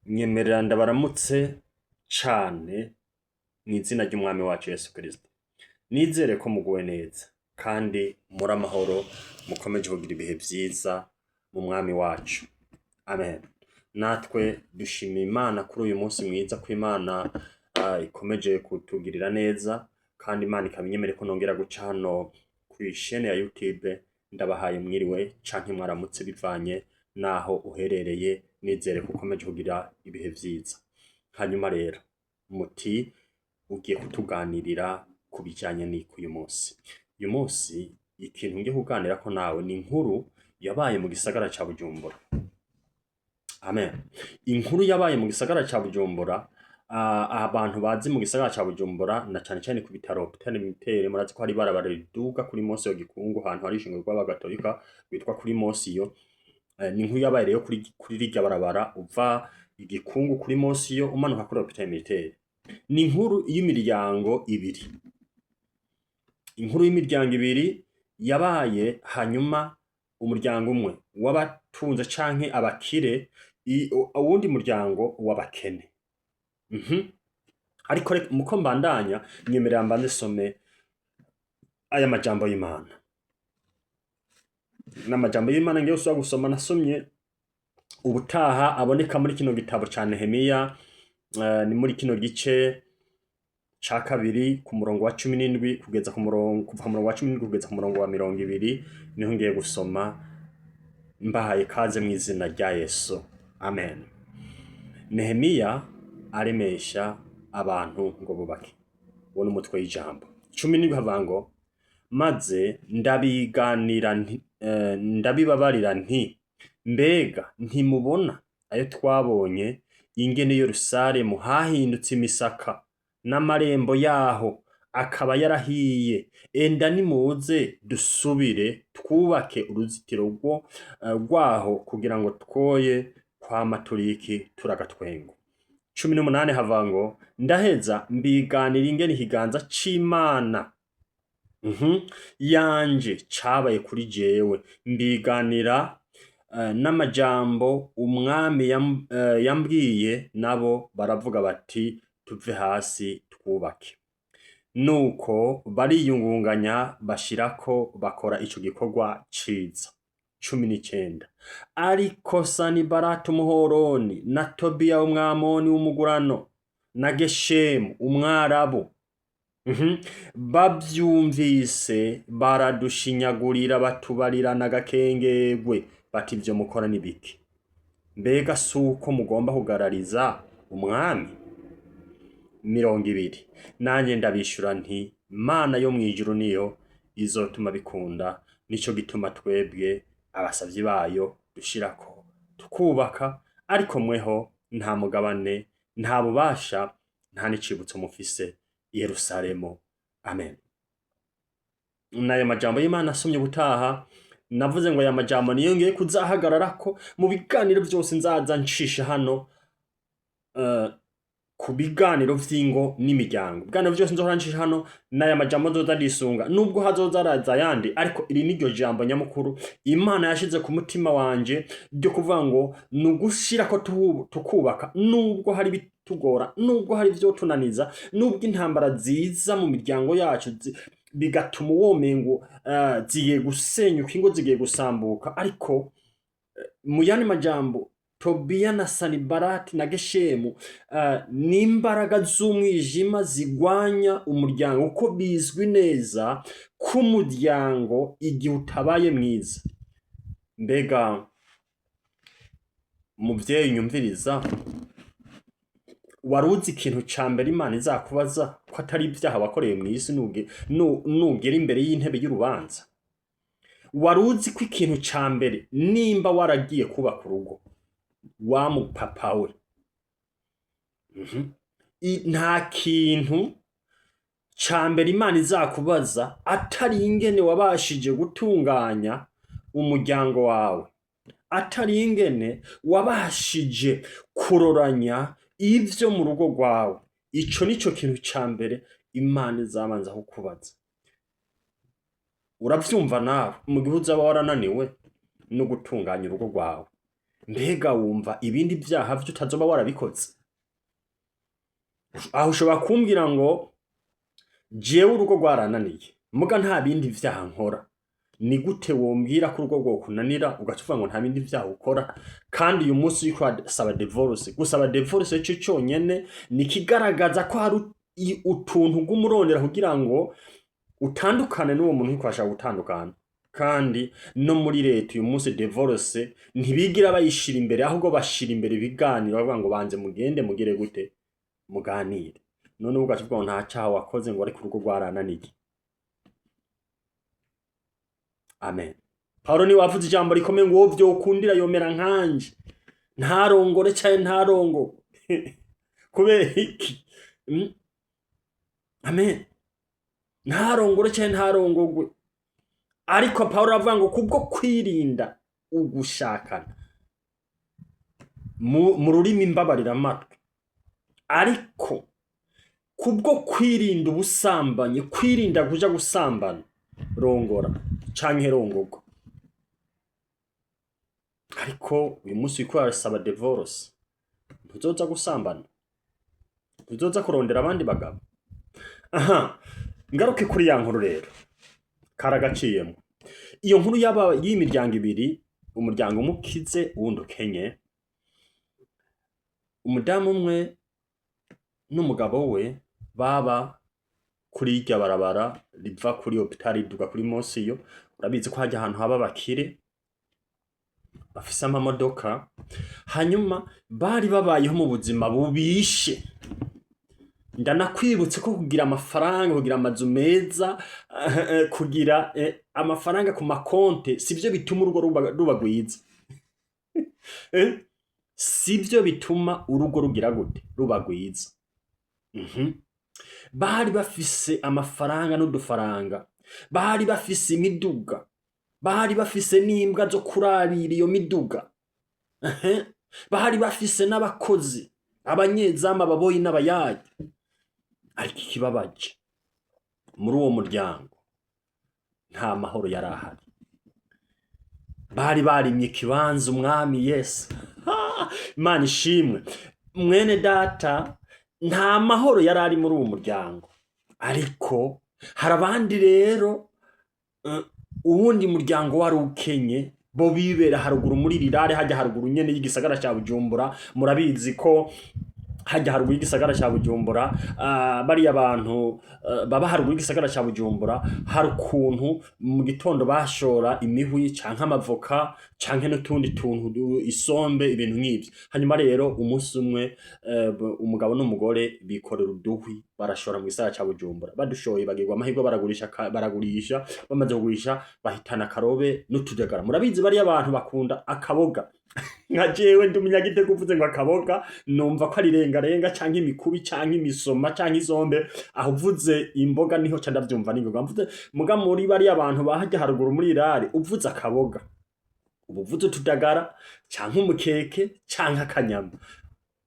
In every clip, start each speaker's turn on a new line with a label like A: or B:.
A: Nyemerera ndabaramutse cane mw'izina ry'umwami wacu Yesu Kristo. Nizere ko muguwe neza kandi muri amahoro, mukomeje kugira ibihe vyiza mu mwami wacu. Amen. Natwe dushimiye Imana kuri uyu munsi mwiza, ko Imana ikomeje kutugirira neza, kandi Imana ikaba inyemereye ko nongera guca hano kw'ishene ya YouTube. Ndabahaye mwiriwe canke mwaramutse bivanye naho uherereye. Nizere ko ukomeje kugira ibihe vyiza. Hanyuma rero muti ugiye kutuganirira ku bijanye n'iki uyu munsi? Uyu munsi ikintu ngiye kuganirako nawe ni inkuru yabaye mu gisagara ca Bujumbura. Amen. Inkuru yabaye mu gisagara ca Bujumbura, abantu bazi mu gisagara ca Bujumbura na cane cane ku bitaro Hôpital Militaire, murazi ko hari ibarabara riduga kuri Monsiyo Gikungu, ahantu hari ishengero ry'Abagatolika bitwa kuri Monsiyo. Ni inkuru yabaye rero kuri rirya barabara uva Igikungu kuri Monsiyo umanuka kuri Hôpital Militaire. Ni inkuru y'imiryango ibiri. Inkuru y'imiryango ibiri yabaye, hanyuma umuryango umwe w'abatunze canke abakire, uwundi muryango w'abakene. Ariko reka muko mbandanya, nyemerera mbanze some aya majambo y'Imana. N'amajambo y'Imana ngiye gusubira gusoma nasomye ubutaha, aboneka muri kino gitabo ca Nehemiya, ni muri kino gice ca kabiri ku murongo wa 17 kugeza ku murongo, kuva ku murongo wa 17 kugeza ku murongo wa 20, niho ngiye gusoma. Mbahaye kaze mu izina rya Yesu. Amen. Nehemiya aremesha abantu ngo bubake. Uwo ni umutwe w'ijambo. 17 havuga ngo: "Maze ndabiganira nti, ndabibabarira nti: Mbega ntimubona ayo twabonye, ingene Yerusalemu hahindutse imisaka, n'amarembo yaho akaba yarahiye? Enda nimuze dusubire twubake uruzitiro rwaho kugira ngo twoye kwama turiki turagatwengo." 18 hava ngo: "Ndaheza mbiganira ingene ikiganza c'Imana yanje cabaye kuri jewe, mbiganira n'amajambo umwami yambwiye. Nabo baravuga bati: Tuve hasi twubake. Nuko bariyungunganya, bashirako bakora ico gikorwa ciza." 19: "Ariko Sanibalati Umuhoroni na Tobiya Umwamoni w'umugurano na Geshemu Umwarabu bavyumvise baradushinyagurira, batubarirana agakengegwe bati: Ivyo mukora ni biki? Mbega suko mugomba kugarariza umwami?" 20: "Nanjye ndabishura nti: Mana yo mw'ijuru niyo izotuma bikunda, nico gituma twebwe abasavyi bayo dushirako tukubaka, ariko mweho nta mugabane, nta bubasha, nta n'icibutso mufise i Yerusalemu. Amen." N'ayo majambo y'Imana asomye ubutaha, navuze ngo aya majambo niyo ngiye kuzahagararako mu biganiro vyose nzaza ncisha hano ku biganiro vy'ingo n'imiryango. Ibiganiro vyose nzohora ncisha hano, n'aya majambo nzoza ndisunga, nubwo hazoza araza ayandi, ariko iri niryo jambo nyamukuru Imana yashize ku mutima wanje ryo kuvuga ngo ni ugushirako tukubaka, nubwo hari bitugora, nubwo hari ivyo tunaniza, nubwo intambara ziza mu miryango yacu bigatuma womengo zigiye gusenyuka, ingo zigiye gusambuka. Ariko mu yandi majambo, Tobiya na Sanibalati na Geshemu ni imbaraga z'umwijima zigwanya umuryango, kuko bizwi neza ko umuryango igihe utabaye mwiza. Mbega muvyeyi nyumviriza, wari uzi ikintu ca mbere Imana izakubaza ko atari ibyaha wakoreye mw'isi nugera imbere y'intebe y'urubanza? Wari uzi ko ikintu ca mbere, nimba waragiye kubaka urugo wa mupapa we, nta kintu ca mbere Imana izakubaza atari ingene wabashije gutunganya umuryango wawe, atari ingene wabashije kuroranya ivyo mu rugo rwawe? Ico nico kintu ca mbere Imana izabanza kukubaza. Uravyumva nawe, mu gihe uzaba warananiwe no gutunganya urugo rwawe. Mbega wumva ibindi vyaha vyo utazoba warabikoze? Aho ushobora kumbwira ngo jewe urugo rwarananiye, muga nta bindi vyaha nkora. Ni gute wombwira ko urugo rwokunanira ugaca uvuga ngo nta bindi vyaha ukora, kandi uyu munsi uriko urasaba divorce? Gusaba divorce co conyene ni ikigaragaza ko hari utuntu uguma kugira ngo utandukane n'uwo muntu uriko urashaka gutandukana. Kandi no muri leta uyu munsi divorce ntibigira bayishira imbere, ahubwo bashira imbere ibiganiro, bavuga ngo banze mugende mugire gute, muganire. None ugaca uvuga ngo nta caha wakoze, ngo ariko urugo rwarananiye. Amen. Paulo niwe wavuze ijambo rikomeye ngo uwo vyokundira yomera nkanje, ntarongore canke ntarongo. Kubera iki? Amen. Ntarongore canke ntarongogwe. Ariko Paulo aravuga ngo kubwo kwirinda ugushakana mu rurimi mbabariramatwi, ariko kubwo kwirinda ubusambanyi, kwirinda kuja gusambana, rongora canke rongogwa. Ariko uyu munsi uriko urasaba divorce, ntuzoza gusambana, ntuzoza kurondera abandi bagabo. Aha ngaruke kuri ya nkuru rero, karagaciyemo iyo nkuru yaba y'imiryango ibiri, umuryango umwe ukize, uwundi ukenye. Umudamu umwe n'umugabo we baba kuri irya barabara riva kuri hôpital riduga kuri Monsiyo. Urabizi ko hajya ahantu haba abakire bafise amamodoka. Hanyuma bari babayeho mu buzima bubishe. Ndanakwibutse ko kugira amafaranga, kugira amazu meza, kugira amafaranga ku makonte, sivyo bituma urugo ruba rwiza. Sivyo bituma urugo rugira gute, ruba rwiza. Bari bafise amafaranga n'udufaranga, bari bafise imiduga, bari bafise n'imbwa zo kurabira iyo miduga. Ehe. Bari bafise n'abakozi, abanyezamu, ababoyi n'abayayi. Ariko ikibabaje, muri uwo muryango nta mahoro yari ahari. Bari barimye ikibanza Umwami Yesu. Ha! Imana ishimwe, mwene data. Nta mahoro yari ari muri uwo muryango. Ariko hari abandi rero, uwundi muryango wari ukenye, bo bibera haruguru muri rirare, hajya haruguru nyene y'igisagara ca Bujumbura. Murabizi ko hajya haruguru y'igisagara ca Bujumbura, bariya bantu baba haruguru y'igisagara ca Bujumbura, hari ukuntu mu gitondo bashora imihwi canke amavoka canke n'utundi tuntu, isombe, ibintu nk'ivyo. Hanyuma rero umunsi umwe umugabo n'umugore bikorera uduhwi, barashora mu gisagara ca Bujumbura. Badushoye, bagirwa amahirwe, baragurisha, baragurisha. Bamaze kugurisha, bahitana akarobe n'utujagara. Murabizi bariya abantu bakunda akaboga. Nka jewe ndi umunyagitego, uvuze ngo akaboga numva ko ari rengarenga canke imikubi canke imisoma canke isombe. Aho uvuze imboga niho ca ndavyumva ningoga mvuze. Muga muri bariya abantu bahajya haruguru muri irare, uvuze akaboga uba uvuze utudagara canke umukeke canke akanyama.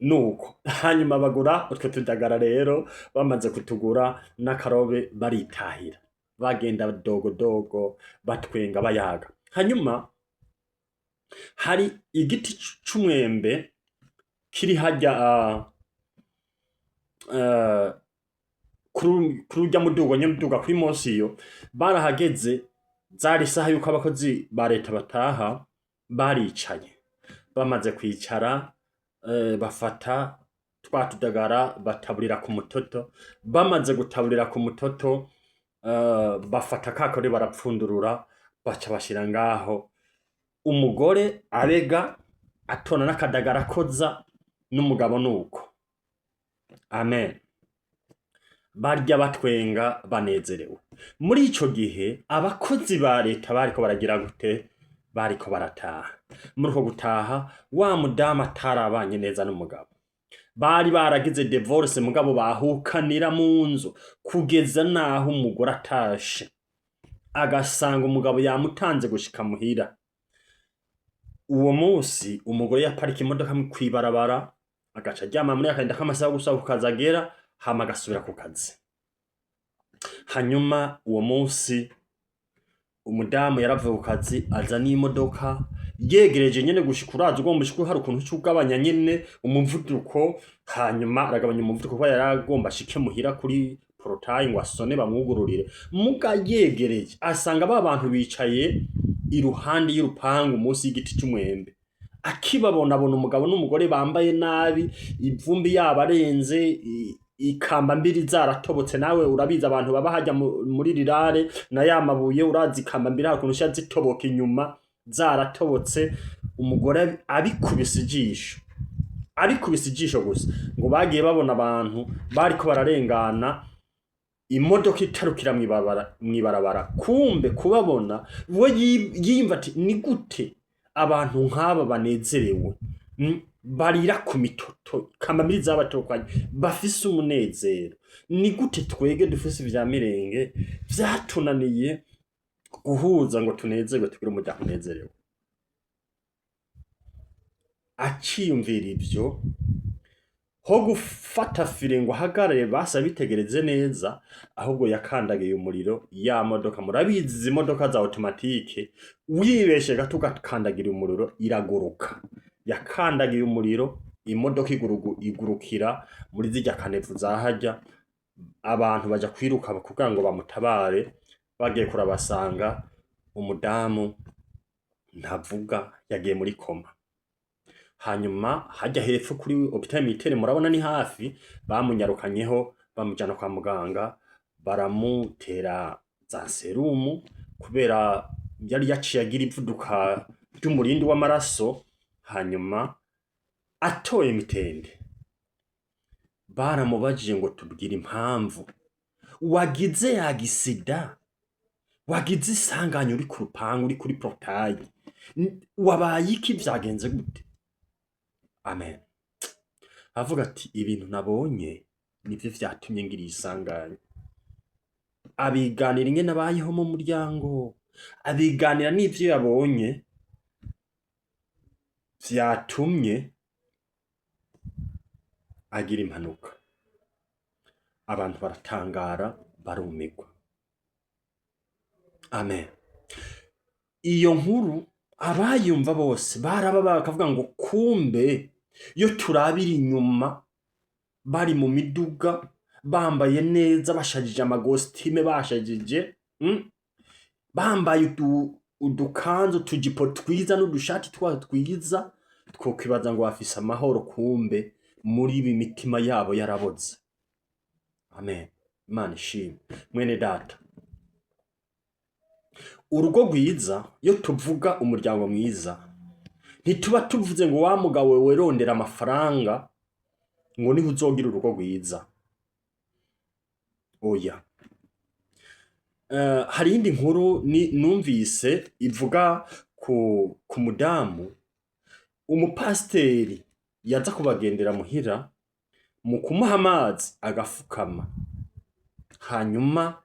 A: Nuko hanyuma bagura utwo tudagara rero. Bamaze kutugura n'akarobe, baritahira, bagenda dogodogo, batwenga, bayaga. Hanyuma hari igiti c'umwembe kiri hajya kuri urya mudugo nyene uduga kuri Monsiyo. Barahageze, zari isaha yuko abakozi ba leta bataha. Baricaye. Bamaze kwicara, bafata twa tudagara, bataburira ku mutoto. Bamaze gutaburira ku mutoto, bafata ka karobe, barapfundurura, baca bashira ngaho. Umugore abega atona n'akadagara akoza, n'umugabo nuko. Amen. Barya, batwenga, banezerewe. Muri ico gihe abakozi ba leta bariko baragira gute? Bariko barataha. Muri uko gutaha, wa mudamu atarabanye neza n'umugabo, bari baragize divorce, mugabo bahukanira mu nzu, kugeza naho umugore atashe agasanga umugabo yamutanze gushika muhira. Uwo munsi umugore yaparika imodoka kw'ibarabara, agaca aryama muri akarinda k'amasaha gusa ku kazi agera, hama agasubira ku kazi. Hanyuma uwo munsi umudamu yaravuye ku kazi, aza n'imodoka. Yegereje nyene gushika, uraza ugomba ushika, hari ukuntu uca ugabanya nyene umuvuduko. Hanyuma aragabanya umuvuduko kuko yari agomba ashike muhira kuri portail ngo asone bamwugururire. Muga yegereje asanga ba bantu bicaye iruhande y'urupangu munsi y'igiti c'umwembe. Akibabona abona umugabo n'umugore bambaye nabi, ivumbi yabarenze, ikamba mbiri zaratobotse. Nawe urabizi, abantu baba hajya muri rirare na ya mabuye, urazi ikamba mbiri hakuntu usha zitoboka inyuma, zaratobotse. Umugore abikubise ijisho, abikubise ijisho gusa, ngo bagiye babona abantu bariko bararengana, imodoka itarukira mw'ibarabara. Kumbe kubabona we yiyumva ati: "Ni gute abantu nk'aba banezerewe, barira ku mitoto, kambambiri zabatokanye, bafise umunezero, ni gute twege dufise ivya mirenge vyatunaniye guhuza ngo tunezerwe, tugire umuryango unezerewe?" Aciyumvira ivyo, ho gufata frein ngo ahagarare basa bitegereze neza, ahubwo yakandagiye umuriro ya modoka. Murabizi izi modoka za automatique, wibeshe gato ugakandagira umuriro iraguruka. Yakandagiye umuriro, imodoka igurukira muri zirya caniveaux za harya. Abantu baja kwiruka kugira ngo bamutabare. Bagiye kurabasanga umudamu ntavuga, yagiye muri coma. Hanyuma hajya hepfo kuri hôpital militaire, murabona ni hafi, bamunyarukanyeho bamujana kwa muganga, baramutera za sérum kubera yari yaciye agira ivuduka ry'umurindi w'amaraso. Hanyuma atoye mitende, baramubajije ngo: "Tubwire impamvu wagize accident, wagize isanganya uri ku rupangu, uri kuri portail, wabaye iki, vyagenze gute?" Amen. Avuga ati: "Ibintu nabonye nivyo vyatumye ngira isanganya." Abiganira ingene abayeho mu muryango, abiganira n'ivyo yabonye vyatumye agira impanuka. Abantu baratangara, barumirwa. Amen. Iyo nkuru abayumva bose baraba bakavuga ngo: "Kumbe iyo turabira inyuma bari mu miduga, bambaye neza, bashajije amagositime, bashajije, Bambaye udukanzu, utujipo twiza n'udushati twabo twiza, twokwibaza ngo bafise amahoro, kumbe muri ibi mitima yabo yaraboze." Amen. Imana ishimwe. Mwene data, urugo rwiza, iyo tuvuga umuryango mwiza, ntituba tuvuze ngo wa mugabo werondera amafaranga ngo niho uzogira urugo rwiza. Oya. Hari iyindi nkuru numvise ivuga ku mudamu umupasiteri yaza kubagendera muhira, mu kumuha amazi agafukama. Hanyuma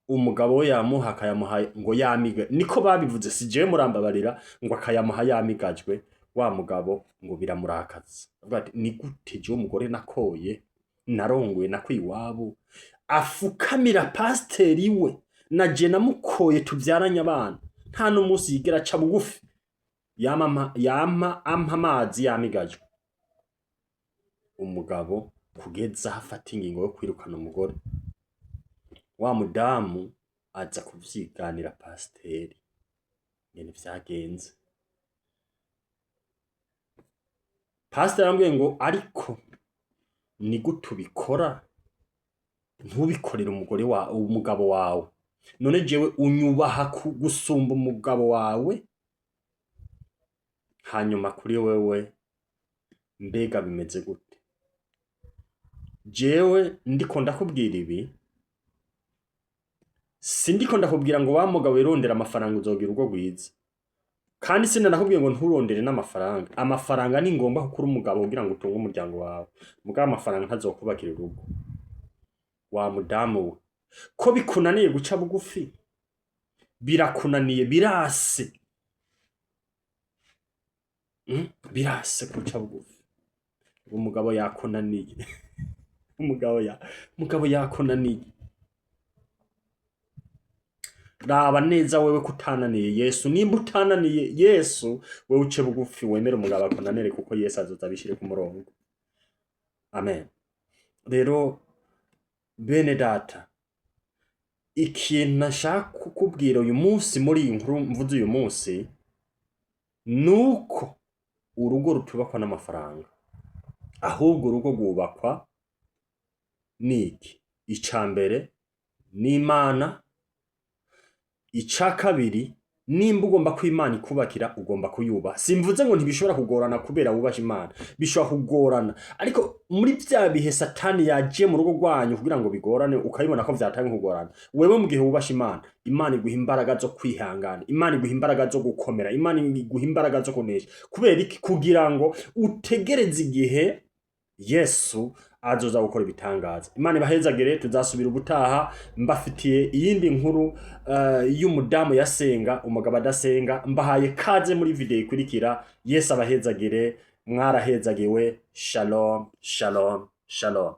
A: umugabo we yamuha akayamuha ngo yamiga, niko babivuze, si jewe, murambabarira, ngo akayamuha yamigajwe. Wa mugabo ngo biramurakaza, avuga ati: "Ni gute jewe umugore nakoye, narongoye, nakwiye iwabo, afukamira pasiteri we na je namukoye, tuvyaranye abana, nta n'umunsi yigera aca bugufi, yama ampa amazi yamigajwe?" Umugabo kugeza aho afata ingingo yo kwirukana umugore. Wa mudamu aza kuvyiganira pasiteri ngene vyagenze. Pasiteri aramubwiye ngo: "Ariko ni gute ubikora ntubikorere umugore wa umugabo wawe? None jewe unyubaha gusumba umugabo wawe? Hanyuma kuri wewe mbega bimeze gute?" Jewe ndiko ndakubwira ibi, sindiko ndakubwira ngo wa mugabo wirondera amafaranga uzogira urugo rwiza, kandi sinanakubwiye ngo nturondere n'amafaranga. Amafaranga ni ngombwa kuko uri umugabo kugira ngo utunge umuryango wawe, mugabo amafaranga ntazokubakira urugo. Wa mudamu we, ko bikunaniye guca bugufi, birakunaniye, birase, Birase guca bugufi. Umugabo yakunaniye, umugabo yakunaniye. Raba neza wewe kutananiye Yesu. Nimba utananiye Yesu, wewe uce bugufi, wemere umugabo akunanire, kuko Yesu azoza abishire ku murongo. Amen. Rero bene data, ikintu nashaka kukubwira uyu munsi muri iyi nkuru mvuze uyu munsi, nuko urugo rutubakwa n'amafaranga, ahubwo urugo rwubakwa niki? Ica mbere n'Imana. Ica kabiri, nimba ugomba ko Imana ikubakira, ugomba kuyubaha. Simvuze ngo ntibishobora kugorana kubera wubaha Imana, bishobora kugorana, ariko muri vya bihe Satani yaje mu rugo rwanyu kugira ngo bigorane, ukabibona ko vyatangiye kugorana, wewe mu gihe wubasha Imana, Imana iguha imbaraga zo kwihangana, Imana iguha imbaraga zo gukomera, Imana iguha imbaraga zo kunesha. Kubera iki? Kugira ngo utegereze igihe Yesu azoza gukora ibitangaza. Imana ibahezagire. Tuzasubira ubutaha, mbafitiye iyindi nkuru y'umudamu yasenga, umugabo adasenga. Mbahaye kaze muri video ikurikira. Yesu abahezagire. Mwarahezagiwe. Shalom, shalom, shalom.